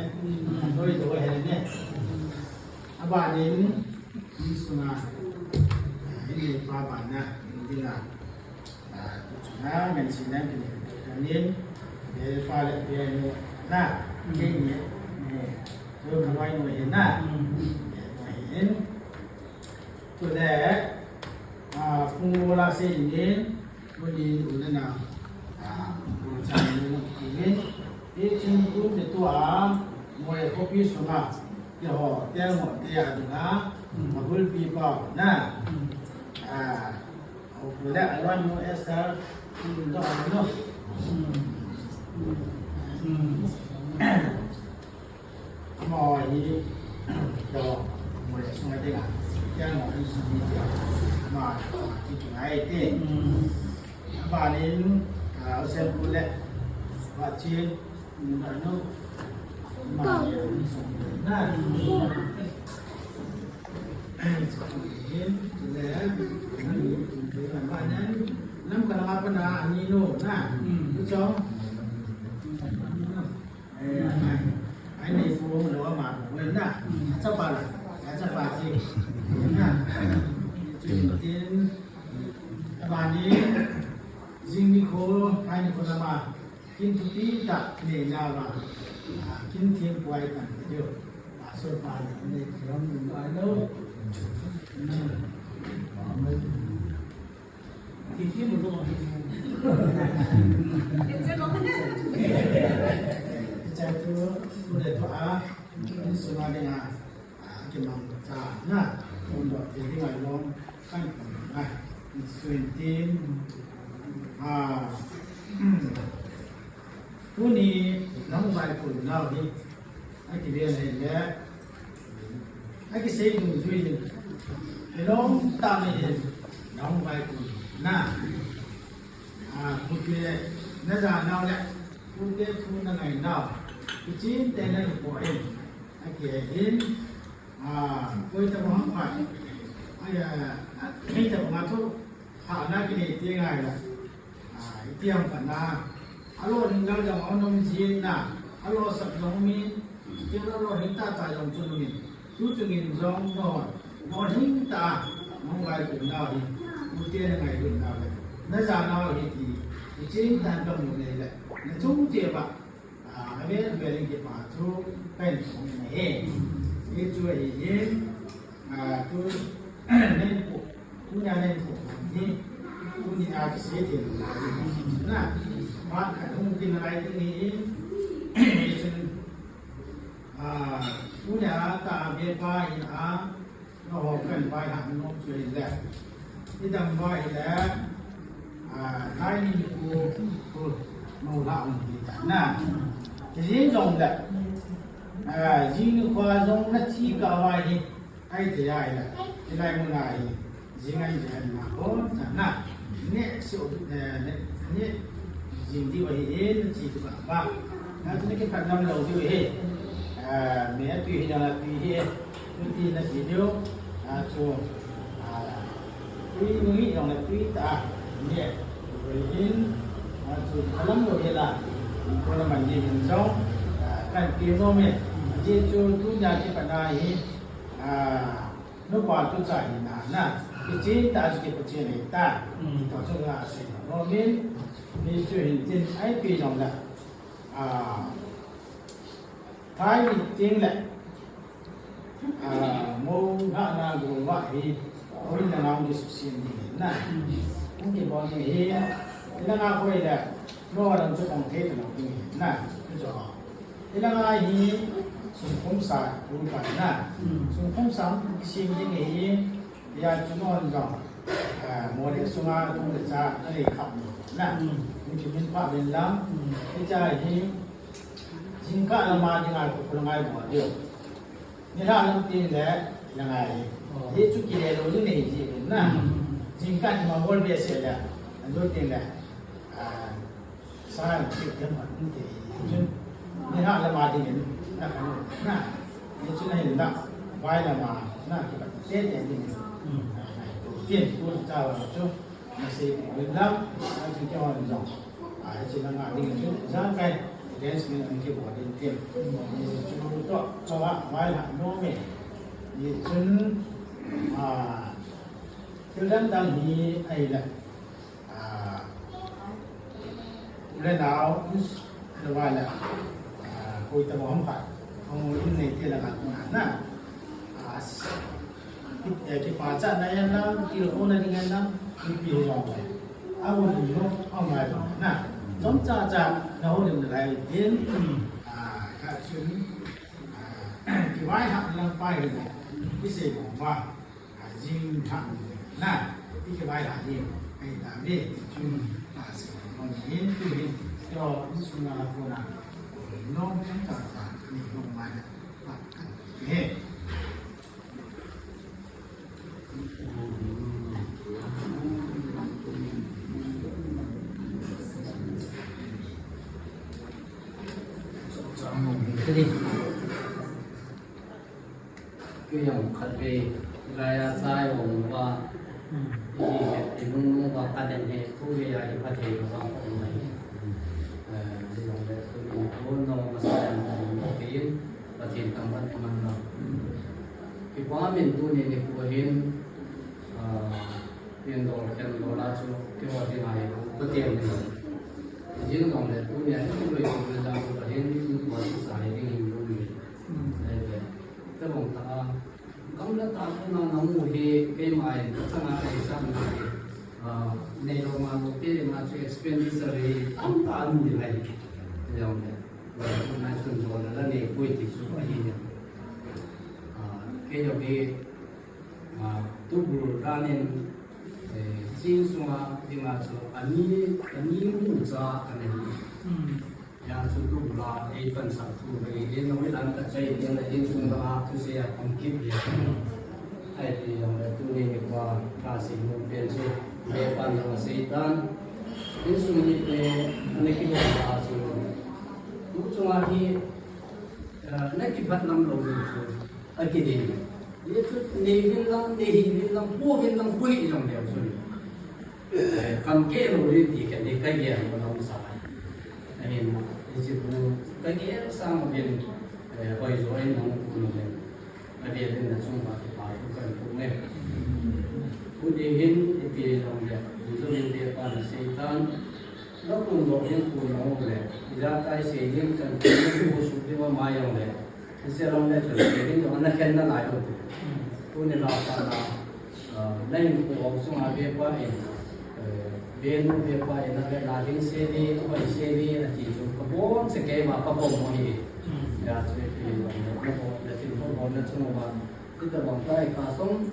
Doi, doi, eh, ne. Abanin, insunga. Ini pa bana, ini la. Ah, tu chuna ngan si nang kini kanin, be fa le be nu na, kini, eh, tu kaloi nu hin na, eh, nu hin. Tu le, ah, pung la se nin, tu nin u le na, ah, tu chan nu kinin, e chin tu te tu a, mo e kopi sunga, te ho, te mo, te a du na, ma bul pi pa na, ah, Aw, le alon nu Esther, hmm, do alon nu. Hmm. Hmm. Ama hi, do, mo le sunga dinga. Kya mo hi sumi dia. Ama, ki ki ngai te. Hmm. Abanin, ah, Esther pu le. Wa chin. Jing nikho, hai nikho lama, kin thupi tah nei nauva, ah, kin thempuai tah nei diu. Pastor pa nei thei hon ding ahi lou. Kin thempu lou. Chai tu, tu le tu a, kin suma ding a. Ah, kimangcha na, kundot te ding a long, kan na, suin tin, ah, tuni nahung vaikun nau hi, akiven ahile, akisei dungjui hi, hilom tah in nahung vaikun na, ah, pute naja nau le, pute thu nangai nau, kichinte nahi poi. Akihin, ah, koi tabang phat. Ai, ah, koi tabang thu, ha na kinei ti ngai la. Ah, iti ham phat na. Alo ring gal jong anom jin na. Alo sap jong min. Ti alo ring tata jong chu min. Tu chu ngin jong no. No ring ta. Nong vai tu na hi. Tu te na ngai tu na le. Naja na hi ti. Ichin tan ka mu nei le. Na chung che ba. Ah, amen, amen, kipa thu, pen song na he. Ni chu ahi hin, ah, tu, nen pu, tu nya nen pu, ni, tu ni a ki se te na, na, ma ka hung kin lai te ni, chun, ah, tu nya ta be pa in a, Nangho kan vai ha nom chu hile. Idam vai hile. Ah, lai ni ku, ku, no la ong di ta na. Jing jong le. Ah, jing ni kwa jong na chi ka vai hi. Ai te ai la. Ilai mu na hi. Jing ai jing ai ma ko ta na. Ne so, eh, ne, ne. Jing di vai hi, ne chi tu ba ba. Na tu ne ke ka nam lo di vai hi. Ah, mi atui hi jong atui hi, tui na ti diu, ah, chu, ah, tui nungi jong atui ta, ni, tui hin, ah, chu, kalam lo hi la, ko na man ni hin jong, ah, kan ti no me, ji chu tu ja ki pa na hi, ah, no pa tu cha hi na na, ki chin ta chu ki pa chin hi ta, to chu ga se no min, ni chu hin tin ai pi jong la, ah, Thai meeting le, ah, mo nga na go wa hi, oi na nga ngi su sin ni na. Ngi bo ni hi, na nga ko le, no ram chu kong the na ni na. Chu. Ina nga hi, sum kum sa, ku pa na. Sum kum sa, ki sin ni hi, ya chu no jong. Ah, mo le sunga, tu le cha, na le khap ni na. Ni chu min pa ben lam. Ni cha hi, Jingkah lama dinga ko ko ngai mo diu. Nilhah lam tin le, na ngai. Ye chu kile lo ni nei ji na. Jingkah ni ma bol be se le. Ando tin le. Ah, sa chi te ma ni te. Chun. Nilhah lama ding na ka na. Ye chu na hin na. Vai lama na ki ba te te ni. Tin ku ta wa chu. Masih ko lam, a chu kya wan jong. A, hiche langa ding chu, jang kai, against me ang kibol ding tin. Hiche chu to, to a, vai la, no me. Hichun, a, thil dang dang hi, ai la. A, le nau, is, le vai la. A, koi ta bom kha. Ang in nei te la ka na. A, Eh, kipachatna ahi lang, tilkhouna ding ahi lang, mipi hi jong le. Ahung lim lou, ahung ngai lou na. Chomcha cha, na houlim nalai din, ah, khat chun, ah, kivaihah lang pa hi le, kisei bou ma, ah, jing ha na, i kivaihah ding, ahi ta ve, chun, ah, sei bou ni, tu hin, yo, insung na la ko na, no, chomcha cha, ni no ma na, ah, he. Kei jong khatvei, laiya chai ong uva, i, i nung nung uva khat in he, thu vei a i phatthei uva ka um ahi. Eh, hi jong le, thu in thu nung masa jong ka um ahi. Pathen thangvah in um hen lang. Kipa min tuni nikho hin, ah, tin dol khen dol a chu keiho dinga hi, Pathen ding. Jing dong le tuni a hi, tu loi tu le jang tu Pathen ding tu a chu sa hi ding hin lung hi. Ai ve. Te bong ta a, gamla ta ko na na mu hi, keima in, ka changa ka isam na hi. Ah, nei lou ma lou te ma chu expenditure hi, tam ta mu hi lai. Jong le. Recognition jong la nei poi ti chu ahi ne. Ah, kei jong hi, ah, tubul dan in, eh, ching sunga dinga chu ani, ani mu cha ka nei. Hmm. Ya chu tubul a ei pansak thu ka nei, ei noi dan ka chai ding la insung a thusei a pang kit le. Ai ti jong le tuni nikho a ka sei mu pen chu, le pan jong a sei tan. Insung ni te, ani kibol a chu. Tu chunga hi, eh, na kibat lam lou ding chu, a kidei. Ye chu nei vin lang, nei hi vin lang, pu vin lang, pu hi jong leu chu. Eh, kam ke lou ding ti ka nei ka gel lou lam sa. Ahin, hiche pu ka gel sa ma vin, eh, hoi jo in nang pu no vin. Avel in na chung ba kipa thu kan pu nge. Pu ding hin, ipi jong le, pu jong in te pa na sei tan. Na kun doh ding kun long le, ijakai sei ding chan kun ding kun suk ding ma mai jong le, i se long le chun sei ding jong na khen nalai lou te. Tuni la pa la, ah, na hinkho hou sunga ve pa in, eh, ve nu ve pa in, na ve na ding sei ding, a hoi sei ding, ati chu ka bon se keima ka bon mo hi. Ya chu ipi jong le, na bon, na tin ko bon na chung ma, ti ta bang tai ka som,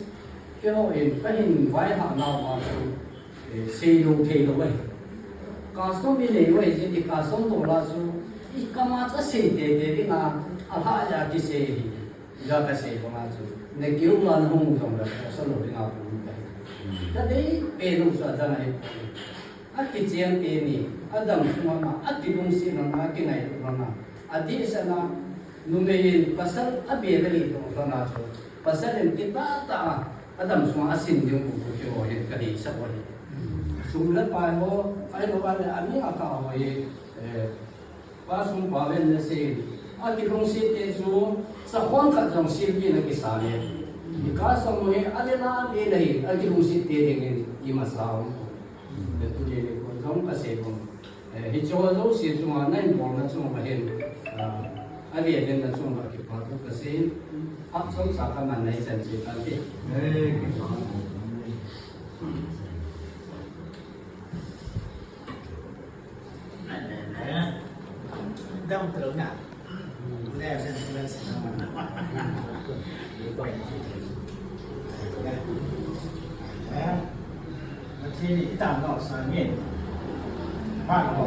keiho in, ka hin vaihah nau ma chu, Eh, sei lou thei lou ahi. Custom i nei u ahi jeh in custom lou la chu, i kam a chu asei tei tei ding a, alhah a kisei hi. Ija kasei bang a chu, na keu la na hung jong le, custom lou ding a hung ka hi. Ka dei pen u chu adang ahi. Akichen teni, adam sung a, ati lungset na, akingailutna. Adeh sah na, Numei in pasal abel ahi toh lhona chu, pasal in kitah tah a adam sunga asin ding u chu chu ahin kadeisah u ahi. Sum le pai ho, ahilou le ami akah ho hi, eh, pa sum pa ven nasei, akilungset te chu sakhon khat jong silpeh na kisa le. Hika sum hi ale na ale na hi, akilungset te dingin imasa um. Tuni nikho jong kasei bang. Eh, hiche ho jouse chunga, na inbolna chunga hin, ah, avel in na chunga kipa thu kasei, hapsang sa kaman na ichan che tan te. Eh, kipa. Dam tro na. Pathen in itam nau sangin. Pan ho.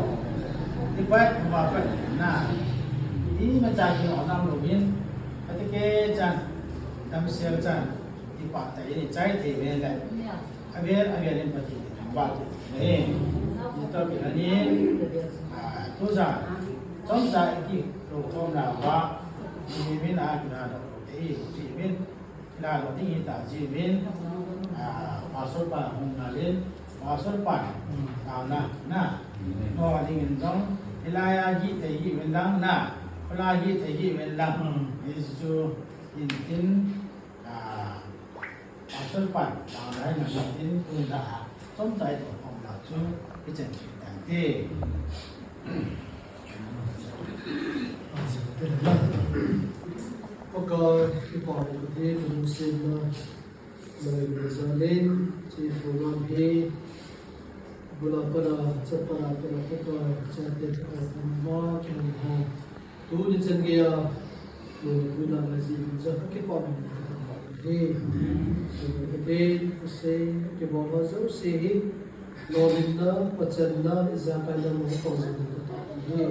Ipai kuma pan na. Imacha kino nam louvin. Patike chan. Damsel chan. Ipa ta ichai thei ve le. Avel, avel in Pathen in thangvah in. Eh, ito kila ni, ah, tujan, chomcha i kikhom nauva, i min a kila lo te i, i min, kila lo ding i ta ji min, ah, pastor pa hung na lin, pastor pa, ah, na, na. No ding in jong, hilai a ji te ji min lang na, hilai ji te ji min lang. Ni chu in tin, ah, Pastor pan, tang lai na tin, tun da a, chomcha i toh khom na chu, i chen chu tan te. Pakai, i pa ni ku te, ku lungsetna, na i na jalin, chi fu lam hi, bula pada, cha pada, pada, pada, cha te, pada, pada, pada, pada, Tuni chan geiya, nunu tuna la ji in cha ka kipa min ka thangvah in ahi. Nunu ka te, ka sei, ka kibol ho jouse hi, lolhinna, pachanna, ijakaina mo ka jing ka ta ahi.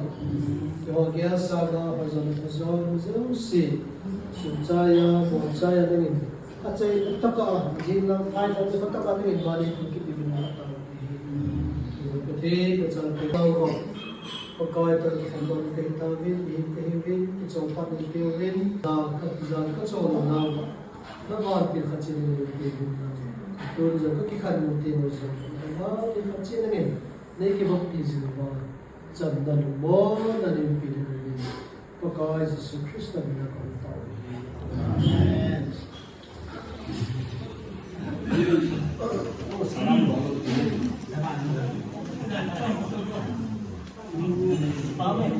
Keiho geiya sanga, hoijon, hoijon, jouse, sum chaiya, bol chaiya nangin. Achai tah a, jing lang phai lang tah a, nangin bani thum kit dingin na ta. Pathen, ka chang te tau ko. Pakai, tang kham don te tau vin, i te hi vin, ki chong pat ni te vin, da ka, da ka chong lo na. Na van pil khat chin ni te vin na. Tun jong ka kikhan ni te mo jong. Na van pil khat chin ni. Nei kibakpi jing uva. Chamna lungmonna nei pe ding uvin. Pakai Jesu Christa mina kahung tao ahi. Amen.